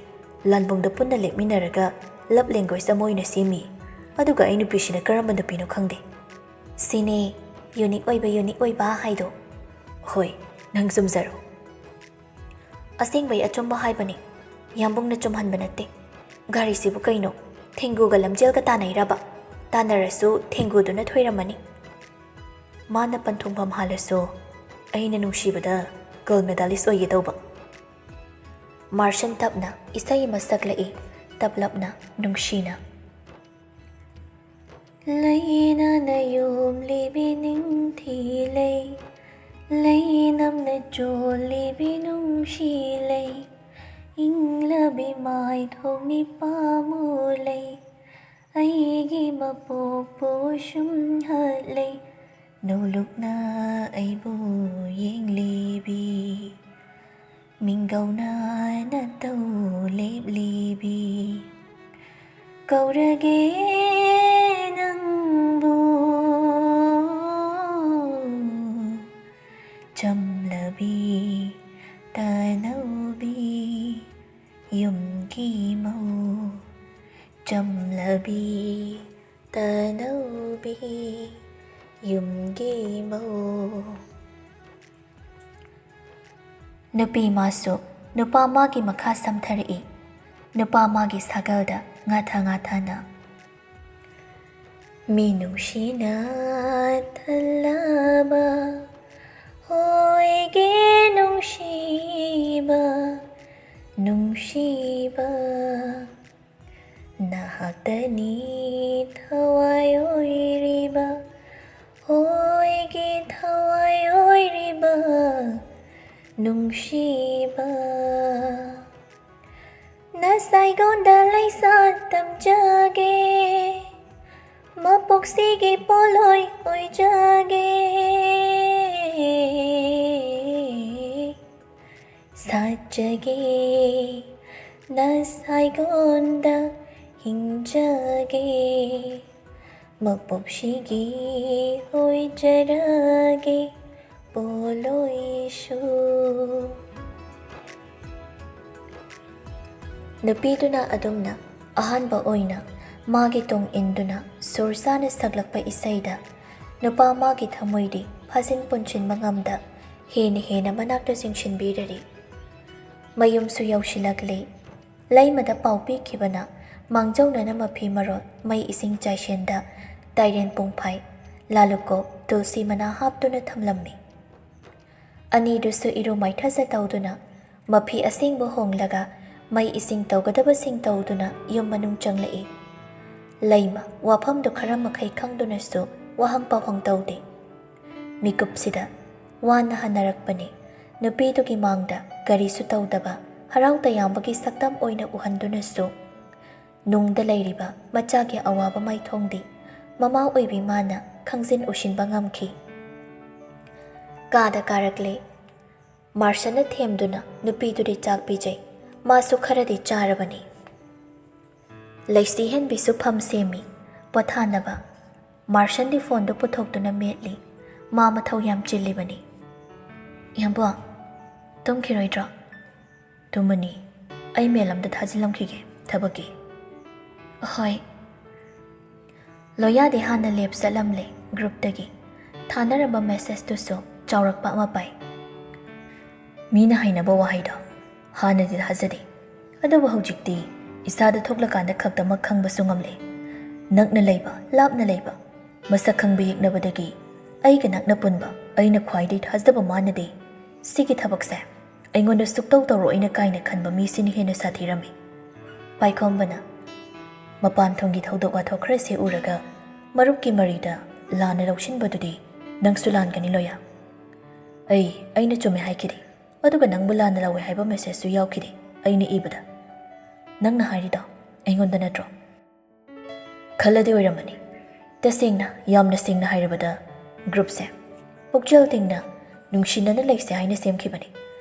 ꯂꯥꯟꯕꯨꯡꯗ ꯄꯨꯟꯅ ꯂꯦꯞꯃꯤꯟꯅꯔꯒ love language ꯑꯃ ꯑꯣꯏꯅ ꯁꯦꯝꯃꯤ꯫ ꯑꯗꯨꯒ ꯑꯩ ꯅꯨꯄꯤꯁꯤꯅ ꯀꯔꯝꯕ ꯅꯨꯄꯤꯅꯣ ꯈꯪꯗꯦ꯫ ꯁꯤꯅꯦ unique ꯑꯣꯏꯕ, unique ꯑꯣꯏꯕ ꯍꯥꯏꯗꯣ꯫ ꯍꯣꯏ, ꯅꯪ ꯆꯨꯝꯖꯔꯣ꯫ ꯑꯁꯦꯡꯕꯩ ꯑꯆꯨꯝꯕ ꯍꯥꯏꯕꯅꯤ, ꯌꯥꯝꯕꯨꯡꯅ ꯆꯨꯝꯍꯟꯕ ꯅꯠꯇꯦ꯫ ꯒꯥꯔꯤꯁꯤꯕꯨ ꯀꯩꯅꯣ, ꯊꯦꯡꯒꯨꯒ ꯂꯝꯖꯦꯜꯒ ꯇꯥꯟꯅꯩꯔꯕ? ꯇꯥꯟꯅꯔꯁꯨ ꯊꯦꯡꯒꯨꯗꯨꯅ ꯊꯣꯏꯔꯝꯃꯅꯤ꯫ ꯃꯥꯅ ꯄꯟꯊꯨꯡꯐꯝ ꯍꯥꯜꯂꯁꯨ ꯑꯩꯅ ꯅꯨꯡꯁꯤꯕꯗ gold medalist ꯑꯣꯏꯒꯦ ꯇꯧꯕ꯫ ꯃꯥꯔꯁꯟ ꯇꯞꯅ ꯏꯁꯩ ꯑꯃ ꯁꯛꯂꯛꯏ, ꯇꯞꯂꯞꯅ, ꯅꯨꯡꯁꯤꯅ꯫ ꯂꯩꯅ ꯅꯌꯣꯝꯂꯤꯕꯤ ꯅꯤꯡꯊꯤ ꯂꯩ, ꯂꯩꯅꯝꯅ ꯆꯣꯜꯂꯤꯕꯤ ꯅꯨꯡꯁꯤ ꯂꯩ, ꯏꯪꯂꯕꯤ ꯃꯥꯏꯊꯣꯡ ꯅꯤꯄꯥꯃꯨ ꯂꯩ, ꯑꯩꯒꯤ ꯃꯄꯣꯛꯄꯨ ꯁꯨꯝ ꯍꯠꯂꯩ, ꯅꯣꯂꯨꯛꯅ ꯑꯩꯕꯨ ꯌꯦꯡꯂꯤꯕꯤ, ꯃꯤꯡꯒꯧꯅ ꯅꯇꯧ ꯂꯦꯞꯂꯤꯕꯤ꯫ ꯀꯧꯔꯒꯦ ꯅꯪꯕꯨ ꯆꯝꯂꯕꯤ ꯇꯅꯧꯕꯤ ꯌꯨꯝꯒꯤ ꯃꯧ, ꯆꯝꯂꯕꯤ ꯇꯅꯧꯕꯤ ꯌꯨꯝꯒꯤ ꯃꯧ꯫ ꯅꯨꯄꯤ ꯃꯥꯁꯨ ꯅꯨꯄꯥ ꯃꯥꯒꯤ ꯃꯈꯥ ꯁꯝꯊꯔꯛꯏ, ꯅꯨꯄꯥ ꯃꯥꯒꯤ ꯁꯥꯒꯜꯗ ꯉꯥꯊ ꯉꯥꯊꯅ꯫ ꯃꯤꯅꯨꯡꯁꯤꯅ ꯊꯜꯂꯕ ꯍꯣꯏꯒꯤ ꯅꯨꯡꯁꯤꯕ, ꯅꯨꯡꯁꯤꯕ꯫ ꯅꯍꯥꯛꯇꯅꯤ ꯊꯋꯥꯏ ꯑꯣꯏꯔꯤꯕ, ꯍꯣꯏꯒꯤ ꯊꯋꯥꯏ ꯑꯣꯏꯔꯤꯕ ꯅꯨꯡꯁꯤꯕ꯫ ꯅꯁꯥꯏꯒꯣꯟꯗ ꯂꯩꯁꯥ ꯇꯝꯖꯒꯦ, ꯃꯄꯣꯛꯁꯤꯒꯤ ꯄꯣꯠꯂꯣꯏ ꯑꯣꯏꯖꯒꯦ꯫ ꯁꯥꯠꯆꯒꯦ ꯅꯁꯥꯏꯒꯣꯟꯗ ꯍꯤꯡꯖꯒꯦ, ꯃꯄꯣꯛꯁꯤꯒꯤ ꯑꯣꯏꯖꯔꯒꯦ ꯄꯣꯠꯂꯣꯏꯁꯨ꯫ ꯅꯨꯄꯤꯗꯨꯅ ꯑꯗꯨꯝꯅ ꯑꯍꯥꯟꯕ ꯑꯣꯏꯅ ꯃꯥꯒꯤ ꯇꯨꯡ ꯏꯟꯗꯨꯅ ꯁꯨꯔ ꯆꯥꯅ ꯁꯛꯂꯛꯄ ꯏꯁꯩꯗ ꯅꯨꯄꯥ ꯃꯥꯒꯤ ꯊꯃꯣꯏꯗꯤ ꯐꯥꯖꯤꯟ ꯄꯨꯟꯁꯤꯟꯕ ꯉꯝꯗ ꯍꯦꯟꯅ ꯍꯦꯟꯅ ꯃꯅꯥꯛꯇ ꯆꯤꯡꯁꯤꯟꯕꯤꯔꯔꯤ꯫ ꯃꯌꯨꯝꯁꯨ ꯌꯧꯁꯤꯜꯂꯛꯂꯤ꯫ ꯂꯩꯃꯗ ꯄꯥꯎ ꯄꯤꯈꯤꯕꯅ ꯃꯥꯡꯖꯧꯅꯅ ꯃꯐꯤ ꯃꯔꯣꯜ ꯃꯩ ꯏꯁꯤꯡ ꯆꯥꯏꯁꯦꯟꯗ ꯇꯥꯏꯔꯦꯟ ꯄꯨꯡꯐꯥꯏ, ꯂꯥꯂꯨꯀꯣꯛ, ꯇꯨꯜꯁꯤ ꯃꯅꯥ ꯍꯥꯞꯇꯨꯅ ꯊꯝꯂꯝꯃꯤ꯫ ꯑꯅꯤꯗꯨꯁꯨ ꯏꯔꯨ ꯃꯥꯏꯊꯖ ꯇꯧꯗꯨꯅ ꯃꯐꯤ ꯑꯁꯦꯡꯕ ꯍꯣꯡꯂꯒ ꯃꯩ ꯏꯁꯤꯡ ꯇꯧꯒꯗꯕꯁꯤꯡ ꯇꯧꯗꯨꯅ ꯌꯨꯝ ꯃꯅꯨꯡ ꯆꯪꯂꯛꯏ꯫ ꯂꯩꯃ ꯋꯥꯐꯝꯗꯨ ꯈꯔ ꯃꯈꯩ ꯈꯪꯗꯨꯅꯁꯨ ꯋꯥꯍꯪ ꯄꯥꯎꯍꯪ ꯇꯧꯗꯦ꯫ ꯃꯤꯀꯨꯞꯁꯤꯗ ꯋꯥꯅ ꯍꯟꯅꯔꯛꯄꯅꯤ꯫ ꯅꯨꯄꯤꯗꯨꯒꯤ ꯃꯥꯡꯗ ꯀꯔꯤꯁꯨ ꯇꯧꯗꯕ ꯍꯔꯥꯎ ꯇꯌꯥꯝꯕꯒꯤ ꯁꯛꯇꯝ ꯑꯣꯏꯅ ꯎꯍꯟꯗꯨꯅꯁꯨ ꯅꯨꯡꯗ ꯂꯩꯔꯤꯕ ꯃꯆꯥꯒꯤ ꯑꯋꯥꯕ ꯃꯥꯏꯊꯣꯡꯗꯤ ꯃꯃꯥ ꯑꯣꯏꯕꯤ ꯃꯥꯅ ꯈꯪꯖꯤꯟ ꯎꯁꯤꯟꯕ ꯉꯝꯈꯤ꯫ ꯀꯥꯗ ꯀꯥꯔꯛꯂꯦ꯫ ꯃꯥꯔꯁꯟꯅ ꯊꯦꯝꯗꯨꯅ ꯅꯨꯄꯤꯗꯨꯗꯤ ꯆꯥꯛ ꯄꯤꯖꯩ꯫ ꯃꯥꯁꯨ ꯈꯔꯗꯤ ꯆꯥꯔꯕꯅꯤ꯫ ꯂꯩꯁꯤ ꯍꯦꯟꯕꯤꯁꯨ ꯐꯝ ꯁꯦꯝꯃꯤ꯫ ꯄꯣꯊꯥꯅꯕ꯫ ꯃꯥꯔꯁꯟꯗꯤ ꯐꯣꯟꯗꯨ ꯄꯨꯊꯣꯛꯇꯨꯅ ꯃꯦꯠꯂꯤ꯫ ꯃꯥ ꯃꯊꯧ ꯌꯥꯝ ꯆꯤꯜꯂꯤꯕꯅꯤ꯫ "ꯏꯌꯥꯝꯕ, ꯇꯨꯝꯈꯤꯔꯣꯏꯗ꯭ꯔꯣ?" "ꯇꯨꯝꯃꯅꯤ꯫ ꯑꯩ ꯃꯦꯜ ꯑꯝꯇ ꯊꯥꯖꯤꯜꯂꯝꯈꯤꯒꯦ, ꯊꯕꯛꯀꯤ꯫" "ꯍꯣꯏ꯫" ꯂꯣꯌꯥꯗꯤ ꯍꯥꯟꯅ ꯂꯦꯞ ꯆꯠꯂꯝꯂꯦ꯫ ꯒ꯭ꯔꯨꯞꯇꯒꯤ ꯊꯥꯅꯔꯝꯕ ꯃꯦꯁꯦꯖꯇꯨꯁꯨ ꯆꯥꯎꯔꯛꯄ ꯑꯃ ꯄꯥꯏ꯫ "ꯃꯤꯅ ꯍꯥꯏꯅꯕ ꯋꯥꯍꯩꯗꯣ ꯍꯥꯟꯅꯗꯤ ꯊꯥꯖꯗꯦ, ꯑꯗꯨꯕꯨ ꯍꯧꯖꯤꯛꯇꯤ ꯏꯁꯥꯗ ꯊꯣꯛꯂꯀꯥꯟꯗ ꯈꯛꯇꯃꯛ ꯈꯪꯕꯁꯨ ꯉꯝꯂꯦ꯫ ꯅꯛꯅ ꯂꯩꯕ, ꯂꯥꯞꯅ ꯂꯩꯕ, ꯃꯁꯛ ꯈꯪꯕ ꯌꯦꯛꯅꯕꯗꯒꯤ ꯑꯩꯒ ꯅꯛꯅ ꯄꯨꯟꯕ ꯑꯩꯅ ꯈ꯭ꯋꯥꯏꯗꯒꯤ ꯊꯥꯖꯗꯕ ꯃꯥꯅꯗꯦ꯫ ꯁꯤꯒꯤ ꯊꯕꯛꯁꯦ ꯑꯩꯉꯣꯟꯗ ꯁꯨꯛꯇꯧ ꯇꯧꯔꯣꯏꯅ ꯀꯥꯏꯅ ꯈꯟꯕ ꯃꯤꯁꯤꯅ ꯍꯦꯟꯅ ꯁꯥꯊꯤꯔꯝꯃꯤ꯫" ꯄꯥꯏꯈꯣꯝꯕꯅ ꯃꯄꯥꯟ ꯊꯣꯡꯒꯤ ꯊꯧꯗꯣꯛ ꯋꯥꯊꯣꯛ ꯈꯔꯁꯦ ꯎꯔꯒ ꯃꯔꯨꯞꯀꯤ ꯃꯔꯤꯗ ꯂꯥꯟꯅ ꯂꯧꯁꯤꯟꯕꯗꯨꯗꯤ ꯅꯪꯁꯨ ꯂꯥꯟꯒꯅꯤ, ꯂꯣꯌꯥ꯫ "ꯑꯩ, ꯑꯩꯅ ꯆꯨꯝꯃꯦ ꯍꯥꯏꯈꯤꯗꯦ, ꯑꯗꯨꯒ ꯅꯪꯕꯨ ꯂꯥꯟꯅ ꯂꯧꯋꯦ ꯍꯥꯏꯕ ꯃꯦꯁꯦꯖꯁꯨ ꯌꯥꯎꯈꯤꯗꯦ ꯑꯩꯅ ꯏꯕꯗ꯫ ꯅꯪꯅ ꯍꯥꯏꯔꯤꯗꯣ ꯑꯩꯉꯣꯟꯗ ꯅꯠꯇ꯭ꯔꯣ?" ꯈꯜꯂꯗꯤ ꯑꯣꯏꯔꯝꯃꯅꯤ꯫ ꯇꯁꯦꯡꯅ, ꯌꯥꯝꯅ ꯁꯦꯡꯅ ꯍꯥꯏꯔꯕꯗ, ꯒ꯭ꯔꯨꯞꯁꯦ ꯄꯨꯛꯆꯦꯜ ꯇꯤꯡꯅ, ꯅꯨꯡꯁꯤꯅꯅ ꯂꯩꯁꯦ ꯍꯥꯏꯅ ꯁꯦꯝꯈꯤꯕꯅꯤ꯫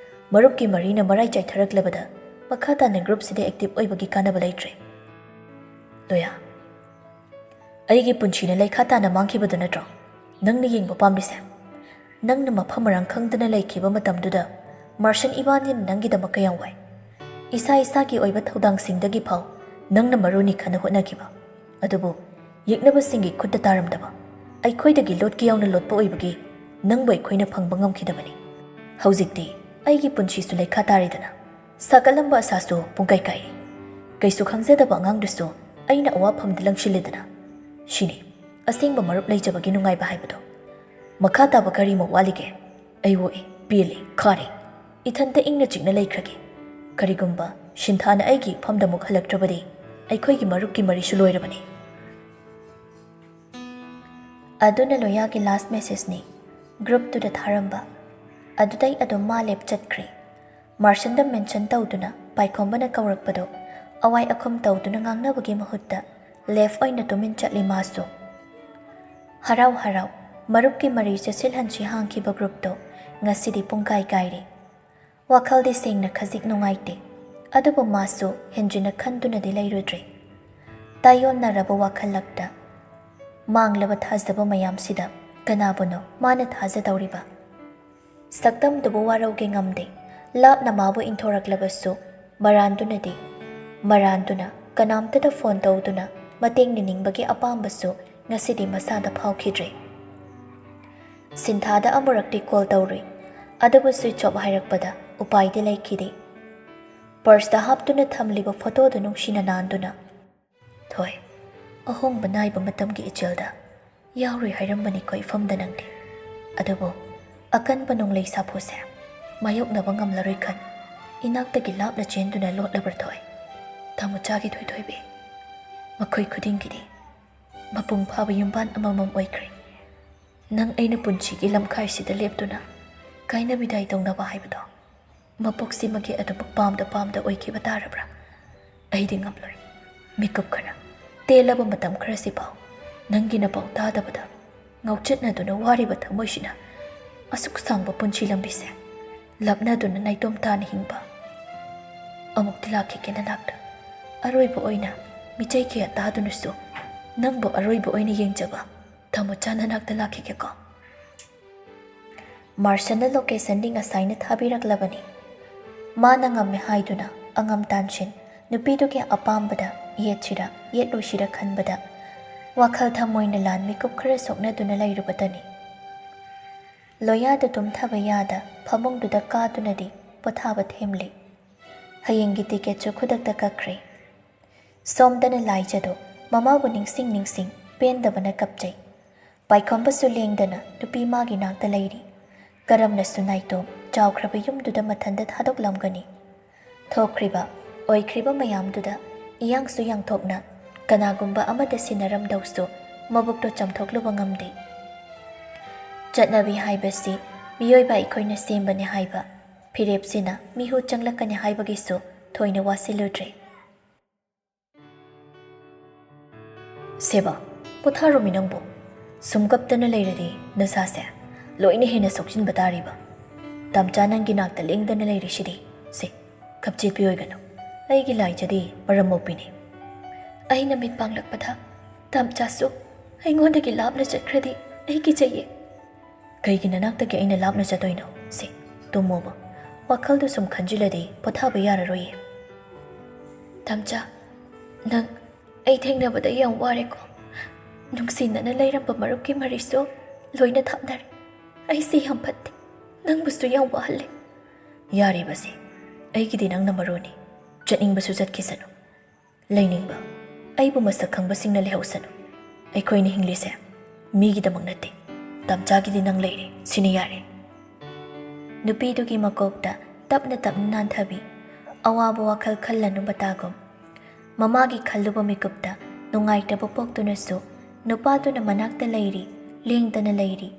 ꯃꯔꯨꯞꯀꯤ ꯃꯔꯤꯅ ꯃꯔꯥꯏ ꯆꯥꯏꯊꯔꯛꯂꯕꯗ ꯃꯈꯥ ꯇꯥꯅ ꯒ꯭ꯔꯨꯞꯁꯤꯗ ꯑꯦꯛꯇꯤꯚ ꯑꯣꯏꯕꯒꯤ ꯀꯥꯟꯅꯕ ꯂꯩꯇ꯭ꯔꯦ꯫ ꯂꯣꯌꯥ, ꯑꯩꯒꯤ ꯄꯨꯟꯁꯤꯅ ꯂꯩꯈꯥ ꯇꯥꯅ ꯃꯥꯡꯈꯤꯕꯗꯨ ꯅꯠꯇ꯭ꯔꯣ ꯅꯪꯅ ꯌꯦꯡꯕ ꯄꯥꯝꯂꯤꯁꯦ? ꯅꯪꯅ ꯃꯐꯝ ꯃꯔꯥꯡ ꯈꯪꯗꯅ ꯂꯩꯈꯤꯕ ꯃꯇꯝꯗꯨꯗ ꯃꯥꯔꯁꯟ ꯏꯕꯥꯅꯤꯅ ꯅꯪꯒꯤꯗꯃꯛ ꯀꯌꯥꯝ ꯋꯥꯏ꯫ ꯏꯁꯥ ꯏꯁꯥꯒꯤ ꯑꯣꯏꯕ ꯊꯧꯗꯥꯡꯁꯤꯡꯗꯒꯤ ꯐꯥꯎ ꯅꯪꯅ ꯃꯔꯨꯅꯤ ꯈꯟꯅ ꯍꯣꯠꯅꯈꯤꯕ꯫ ꯑꯗꯨꯕꯨ ꯌꯦꯛꯅꯕꯁꯤꯡꯒꯤ ꯈꯨꯠꯇ ꯇꯥꯔꯝꯗꯕ, ꯑꯩꯈꯣꯏꯗꯒꯤ ꯂꯣꯠꯀ ꯌꯥꯎꯅ ꯂꯣꯠꯄ ꯑꯣꯏꯕꯒꯤ ꯅꯪꯕꯨ ꯑꯩꯈꯣꯏꯅ ꯐꯪꯕ ꯉꯝꯈꯤꯗꯕꯅꯤ꯫ ꯍꯧꯖꯤꯛꯇꯤ ꯑꯩꯒꯤ ꯄꯨꯟꯁꯤꯁꯨ ꯂꯩꯈꯥ ꯇꯥꯔꯦꯗꯅ, ꯁꯥꯒꯠꯂꯝꯕ ꯑꯁꯥꯁꯨ ꯄꯨꯡꯀꯥꯏ ꯀꯥꯏꯔꯦ꯫ ꯀꯩꯁꯨ ꯈꯪꯖꯗꯕ ꯑꯉꯥꯡꯗꯨꯁꯨ ꯑꯩꯅ ꯑꯋꯥꯐꯝꯗ ꯂꯪꯁꯤꯜꯂꯦꯗꯅ꯫ ꯁꯤꯅꯤ ꯑꯁꯦꯡꯕ ꯃꯔꯨꯞ ꯂꯩꯖꯕꯒꯤ ꯅꯨꯡꯉꯥꯏꯕ ꯍꯥꯏꯕꯗꯣ꯫ ꯃꯈꯥ ꯇꯥꯕ ꯀꯔꯤꯃꯨꯛ ꯋꯥꯠꯂꯤꯒꯦ? ꯑꯩ ꯑꯣꯛꯑꯦ, ꯄꯦꯜꯂꯦ, ꯈꯥꯔꯦ꯫ ꯏꯊꯟꯇ ꯏꯪꯅ ꯆꯤꯛꯅ ꯂꯩꯈ꯭ꯔꯒꯦ꯫ ꯀꯔꯤꯒꯨꯝꯕ ꯁꯤꯟꯊꯥꯅ ꯑꯩꯒꯤ ꯏꯐꯝꯗ ꯑꯃꯨꯛ ꯍꯜꯂꯛꯇ꯭ꯔꯕꯗꯤ ꯑꯩꯈꯣꯏꯒꯤ ꯃꯔꯨꯞꯀꯤ ꯃꯔꯤꯁꯨ ꯂꯣꯏꯔꯕꯅꯤ꯫ ꯑꯗꯨꯅ ꯂꯣꯌꯥꯒꯤ ꯂꯥꯁ ꯃꯦꯁꯦꯖꯅꯤ ꯒ꯭ꯔꯨꯞꯇꯨꯗ ꯊꯥꯔꯝꯕ꯫ ꯑꯗꯨꯗꯩ ꯑꯗꯨꯝ ꯃꯥ ꯂꯦꯞ ꯆꯠꯈ꯭ꯔꯦ꯫ ꯃꯥꯔꯁꯟꯗ ꯃꯦꯟꯁꯟ ꯇꯧꯗꯨꯅ ꯄꯥꯏꯈꯣꯝꯕꯅ ꯀꯧꯔꯛꯄꯗꯣ ꯑꯋꯥꯏ ꯑꯈꯨꯝ ꯇꯧꯗꯨꯅ ꯉꯥꯡꯅꯕꯒꯤ ꯃꯍꯨꯠꯇ ꯂꯦꯐ ꯑꯣꯏꯅ ꯇꯨꯃꯤꯟ ꯆꯠꯂꯤ ꯃꯥꯁꯨ꯫ ꯍꯔꯥꯎ ꯍꯔꯥꯎ ꯃꯔꯨꯞꯀꯤ ꯃꯔꯤ ꯆꯦꯠꯁꯤꯜꯍꯟꯁꯤ ꯍꯥꯡꯈꯤꯕ ꯒ꯭ꯔꯨꯞꯇꯣ ꯉꯁꯤꯗꯤ ꯄꯨꯡꯀꯥꯏ ꯀꯥꯏꯔꯦ꯫ ꯋꯥꯈꯜꯗꯤ ꯁꯦꯡꯅ ꯈꯖꯤꯛ ꯅꯨꯡꯉꯥꯏꯇꯦ꯫ ꯑꯗꯨꯕꯨ ꯃꯥꯁꯨ ꯍꯦꯟꯖꯤꯟꯅ ꯈꯟꯗꯨꯅꯗꯤ ꯂꯩꯔꯨꯗ꯭ꯔꯦ꯫ ꯇꯥꯏꯌꯣꯟꯅꯔꯕ ꯋꯥꯈꯜꯂꯛꯇ ꯃꯥꯡꯂꯕ ꯊꯥꯖꯕ ꯃꯌꯥꯝꯁꯤꯗ ꯀꯅꯥꯕꯨꯅꯣ ꯃꯥꯅ ꯊꯥꯖꯗꯧꯔꯤꯕ? ꯁꯛꯇꯝꯗꯨꯕꯨ ꯋꯥꯔꯧꯒꯦ ꯉꯝꯗꯦ꯫ ꯂꯥꯞꯅ ꯃꯥꯕꯨ ꯏꯟꯊꯣꯔꯛꯂꯕꯁꯨ ꯃꯔꯥꯟꯗꯨꯅꯗꯤ, ꯃꯔꯥꯟꯗꯨꯅ ꯀꯅꯥꯝꯇꯗ ꯐꯣꯟ ꯇꯧꯗꯨꯅ ꯃꯇꯦꯡ ꯅꯤꯅꯤꯡꯕꯒꯤ ꯑꯄꯥꯝꯕꯁꯨ ꯉꯁꯤꯗꯤ ꯃꯁꯥꯗ ꯐꯥꯎꯈꯤꯗ꯭ꯔꯦ꯫ ꯁꯤꯟꯊꯥꯗ ꯑꯃꯨꯔꯛꯇꯤ ꯀꯣꯜ ꯇꯧꯔꯨꯏ, ꯑꯗꯨꯕꯨ ꯁ꯭ꯋꯤꯆ ꯑꯣꯐ ꯍꯥꯏꯔꯛꯄꯗ ꯎꯄꯥꯏꯗꯤ ꯂꯩꯈꯤꯗꯦ꯫ ꯄꯔꯁꯇ ꯍꯥꯞꯇꯨꯅ ꯊꯝꯂꯤꯕ ꯐꯣꯇꯣꯗꯨ ꯅꯨꯡꯁꯤꯅ ꯅꯥꯟꯗꯨꯅ, ꯊꯣꯏ, ꯑꯍꯣꯡꯕ ꯅꯥꯏꯕ ꯃꯇꯝꯒꯤ ꯏꯆꯦꯜꯗ ꯌꯥꯎꯔꯣꯏ ꯍꯥꯏꯔꯝꯕꯅꯤꯀꯣ ꯏꯐꯝꯗ ꯅꯪꯗꯤ꯫ ꯑꯗꯨꯕꯨ ꯑꯀꯟꯕ ꯅꯣꯡꯂꯩ ꯁꯥꯐꯨꯁꯦ ꯃꯥꯌꯣꯛꯅꯕ ꯉꯝꯂꯔꯣꯏ ꯈꯟ ꯏꯅꯥꯛꯇꯒꯤ ꯂꯥꯞꯅ ꯆꯦꯟꯗꯨꯅ ꯂꯣꯠꯂꯕ꯭ꯔꯥ ꯊꯣꯏ? ꯇꯥꯃꯣꯆꯥꯒꯤ ꯊꯣꯏꯊꯣꯏꯕꯤ, ꯃꯈꯣꯏ ꯈꯨꯗꯤꯡꯒꯤꯗꯤ ꯃꯄꯨꯡ ꯐꯥꯕ ꯌꯨꯝꯕꯥꯟ ꯑꯃꯃꯝ ꯑꯣꯏꯈ꯭ꯔꯦ꯫ ꯅꯪ ꯑꯩꯅ ꯄꯨꯟꯁꯤꯒꯤ ꯂꯝꯈꯥꯏꯁꯤꯗ ꯂꯦꯞꯇꯨꯅ ꯀꯥꯏꯅ ꯕꯤꯗꯥꯏ ꯇꯧꯅꯕ ꯍꯥꯏꯕꯗꯣ ꯃꯄꯣꯛꯁꯤꯃꯒꯤ ꯑꯗꯨꯃꯛ ꯄꯥꯝꯗ ꯄꯥꯝꯗ ꯑꯣꯏꯈꯤꯕ ꯇꯥꯔꯕ꯭ꯔꯥ? ꯑꯩꯗꯤ ꯉꯝꯂꯣꯏ꯫ ꯃꯤꯀꯨꯞ ꯈꯔ, ꯇꯦꯜꯂꯕ ꯃꯇꯝ ꯈꯔꯁꯤꯐꯥꯎ ꯅꯪꯒꯤ ꯅꯄꯥꯎ ꯇꯥꯗꯕꯗ ꯉꯥꯎꯆꯠꯅꯗꯨꯅ ꯋꯥꯔꯤꯕ ꯊꯃꯣꯏꯁꯤꯅ ꯑꯁꯨꯛ ꯁꯥꯡꯕ ꯄꯨꯟꯁꯤ ꯂꯝꯕꯤꯁꯦ ꯂꯥꯞꯅꯗꯨꯅ ꯅꯥꯏꯇꯣꯝ ꯇꯥꯅ ꯍꯤꯡꯕ꯫ ꯑꯃꯨꯛꯇꯤ ꯂꯥꯛꯈꯤꯒꯦ ꯅꯅꯥꯛꯇ꯫ ꯑꯔꯣꯏꯕ ꯑꯣꯏꯅ ꯃꯤꯆꯩ ꯀꯌꯥ ꯇꯥꯗꯨꯅꯁꯨ ꯅꯪꯕꯨ ꯑꯔꯣꯏꯕ ꯑꯣꯏꯅ ꯌꯦꯡꯖꯕ ꯇꯥꯃꯣꯆꯥ ꯅꯅꯥꯛꯇ ꯂꯥꯛꯈꯤꯒꯦꯀꯣ꯫ ꯃꯥꯔꯁꯟꯅ ꯂꯣꯀꯦꯁꯟꯗꯤ ꯉꯁꯥꯏꯅ ꯊꯥꯕꯤꯔꯛꯂꯕꯅꯤ꯫ ꯃꯥꯅ ꯉꯝꯃꯦ ꯍꯥꯏꯗꯨꯅ ꯑꯉꯝ ꯇꯥꯟꯁꯤꯟ ꯅꯨꯄꯤꯗꯨꯒꯤ ꯑꯄꯥꯝꯕꯗ ꯌꯦꯠꯁꯤꯔ ꯌꯦꯠꯂꯣꯏꯁꯤꯔ ꯈꯟꯕꯗ ꯋꯥꯈꯜ ꯊꯃꯣꯏꯅ ꯂꯥꯟ ꯃꯤꯀꯨꯞ ꯈꯔ ꯁꯣꯛꯅꯗꯨꯅ ꯂꯩꯔꯨꯕꯇꯅꯤ꯫ ꯂꯣꯌꯥꯗ ꯇꯨꯝꯊꯕ ꯌꯥꯗ ꯐꯃꯨꯡꯗꯨꯗ ꯀꯥꯗꯨꯅꯗꯤ ꯄꯣꯊꯥꯕ ꯊꯦꯝꯂꯤ꯫ ꯍꯌꯦꯡꯒꯤ ꯇꯤꯀꯦꯠꯁꯨ ꯈꯨꯗꯛꯇ ꯀꯛꯈ꯭ꯔꯦ꯫ ꯁꯣꯝꯗꯅ ꯂꯥꯏꯖꯗꯣ ꯃꯃꯥꯕꯨ ꯅꯤꯡꯁꯤꯡ ꯅꯤꯡꯁꯤꯡ ꯄꯦꯟꯗꯕꯅ ꯀꯞꯆꯩ꯫ ꯄꯥꯏꯈꯣꯝꯕꯁꯨ ꯂꯦꯡꯗꯅ ꯅꯨꯄꯤ ꯃꯥꯒꯤ ꯅꯥꯛꯇ ꯂꯩꯔꯤ꯫ ꯀꯔꯝꯅꯁꯨ ꯅꯥꯏꯇꯣꯝ ꯆꯥꯎꯈ꯭ꯔꯕ ꯌꯨꯝꯗꯨꯗ ꯃꯊꯟꯇ ꯊꯥꯗꯣꯛꯂꯝꯒꯅꯤ? ꯊꯣꯛꯈ꯭ꯔꯤꯕ, ꯑꯣꯏꯈ꯭ꯔꯤꯕ ꯃꯌꯥꯝꯗꯨꯗ ꯏꯌꯥꯡꯁꯨ ꯌꯥꯡꯊꯣꯛꯅ ꯀꯅꯥꯒꯨꯝꯕ ꯑꯃꯗ ꯁꯤꯟꯅꯔꯝꯗꯧꯁꯨ ꯃꯕꯨꯛꯇꯣ ꯆꯥꯝꯊꯣꯛꯂꯨꯕ ꯉꯝꯗꯦ꯫ ꯆꯠꯅꯕꯤ ꯍꯥꯏꯕꯁꯤ ꯃꯤꯑꯣꯏꯕ ꯑꯩꯈꯣꯏꯅ ꯁꯦꯝꯕꯅꯦ ꯍꯥꯏꯕ ꯐꯤꯔꯦꯞꯁꯤꯅ ꯃꯤꯍꯨ ꯆꯪꯂꯛꯀꯅꯤ ꯍꯥꯏꯕꯒꯤꯁꯨ ꯊꯣꯏꯅ ꯋꯥꯁꯤꯜꯂꯨꯗ꯭ꯔꯦ꯫ ꯁꯦꯕꯥ, ꯄꯣꯊꯥꯔꯣꯃꯤ ꯅꯪꯕꯨ꯫ ꯁꯨꯝ ꯀꯞꯇꯅ ꯂꯩꯔꯗꯤ ꯅꯁꯥꯁꯦ ꯂꯣꯏꯅ ꯍꯦꯟꯅ ꯁꯣꯛꯆꯤꯟꯕ ꯇꯥꯔꯤꯕ꯫ ꯇꯥꯝꯆꯥ ꯅꯪꯒꯤ ꯅꯥꯛꯇ ꯂꯦꯡꯗꯅ ꯂꯩꯔꯤꯁꯤꯗꯤ꯫ ꯁꯦ, ꯈꯞꯆꯦꯠꯄꯤ ꯑꯣꯏꯒꯅꯨ꯫ ꯑꯩꯒꯤ ꯂꯥꯏꯖꯗꯤ ꯃꯔꯝ ꯃꯣꯛꯄꯤꯅꯤ꯫ ꯑꯩꯅ ꯃꯤꯠ ꯄꯥꯡꯂꯛꯄꯗ ꯇꯥꯝꯆꯥꯁꯨ ꯑꯩꯉꯣꯟꯗꯒꯤ ꯂꯥꯞꯅ ꯆꯠꯈ꯭ꯔꯗꯤ ꯑꯩ ꯀꯤꯖꯩꯌꯦ꯫ ꯀꯩꯒꯤ ꯅꯅꯥꯛꯇꯒꯤ ꯑꯩꯅ ꯂꯥꯞꯅ ꯆꯠꯇꯣꯏꯅꯣ? ꯁꯦ, ꯇꯨꯝꯃꯣꯕ꯫ ꯋꯥꯈꯜꯗꯨ ꯁꯨꯝ ꯈꯟꯖꯤꯜꯂꯗꯤ ꯄꯣꯊꯥꯕ ꯌꯥꯔꯔꯣꯏꯌꯦ꯫ ꯇꯥꯝꯆꯥ, ꯅꯪ ꯑꯩ ꯊꯦꯡꯅꯕꯗ ꯌꯥꯝ ꯋꯥꯔꯦꯀꯣ꯫ ꯅꯨꯡꯁꯤꯅꯅ ꯂꯩꯔꯝꯕ ꯃꯔꯨꯞꯀꯤ ꯃꯔꯤꯁꯨ ꯂꯣꯏꯅ ꯊꯥꯞꯅꯔꯦ꯫ ꯑꯩꯁꯦ ꯌꯥꯝ ꯐꯠꯇꯦ꯫ ꯅꯪꯕꯨꯁꯨ ꯌꯥꯝ ꯋꯥꯍꯜꯂꯦ꯫ ꯌꯥꯔꯦꯕꯁꯦ, ꯑꯩꯒꯤꯗꯤ ꯅꯪꯅ ꯃꯔꯨꯅꯤ꯫ ꯆꯠꯅꯤꯡꯕꯁꯨ ꯆꯠꯈꯤꯁꯅꯨ꯫ ꯂꯩꯅꯤꯡꯕ ꯑꯩꯕꯨ ꯃꯁꯛ ꯈꯪꯕꯁꯤꯡꯅ ꯂꯩꯍꯧꯁꯅꯨ꯫ ꯑꯩꯈꯣꯏꯅ ꯍꯤꯡꯂꯤꯁꯦ ꯃꯤꯒꯤꯗꯃꯛ ꯅꯠꯇꯦ꯫ ꯇꯥꯝꯆꯥꯒꯤꯗꯤ ꯅꯪ ꯂꯩꯔꯦ, ꯁꯤꯅ ꯌꯥꯔꯦ꯫ ꯅꯨꯄꯤꯗꯨꯒꯤ ꯃꯀꯣꯛꯇ ꯇꯞꯅ ꯇꯞꯅ ꯅꯥꯟꯊꯕꯤ꯫ ꯑꯋꯥꯕ ꯋꯥꯈꯜ ꯈꯜꯂꯅꯨ ꯃꯇꯥꯒꯨꯝ꯫ ꯃꯃꯥꯒꯤ ꯈꯜꯂꯨꯕ ꯃꯤꯀꯨꯞꯇ ꯅꯨꯡꯉꯥꯏꯇꯕ ꯄꯣꯛꯇꯨꯅꯁꯨ ꯅꯨꯄꯥꯗꯨꯅ ꯃꯅꯥꯛꯇ ꯂꯩꯔꯤ, ꯂꯦꯡꯗꯅ ꯂꯩꯔꯤ꯫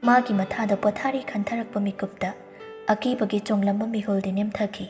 ꯃꯥꯒꯤ ꯃꯊꯥꯗ ꯄꯣꯊꯥꯔꯤ ꯈꯟꯊꯔꯛꯄ ꯃꯤꯀꯨꯞꯇ ꯑꯀꯤꯕꯒꯤ ꯆꯣꯡꯂꯝꯕ ꯃꯤꯍꯨꯜꯗꯤ ꯅꯦꯝꯊꯈꯤ꯫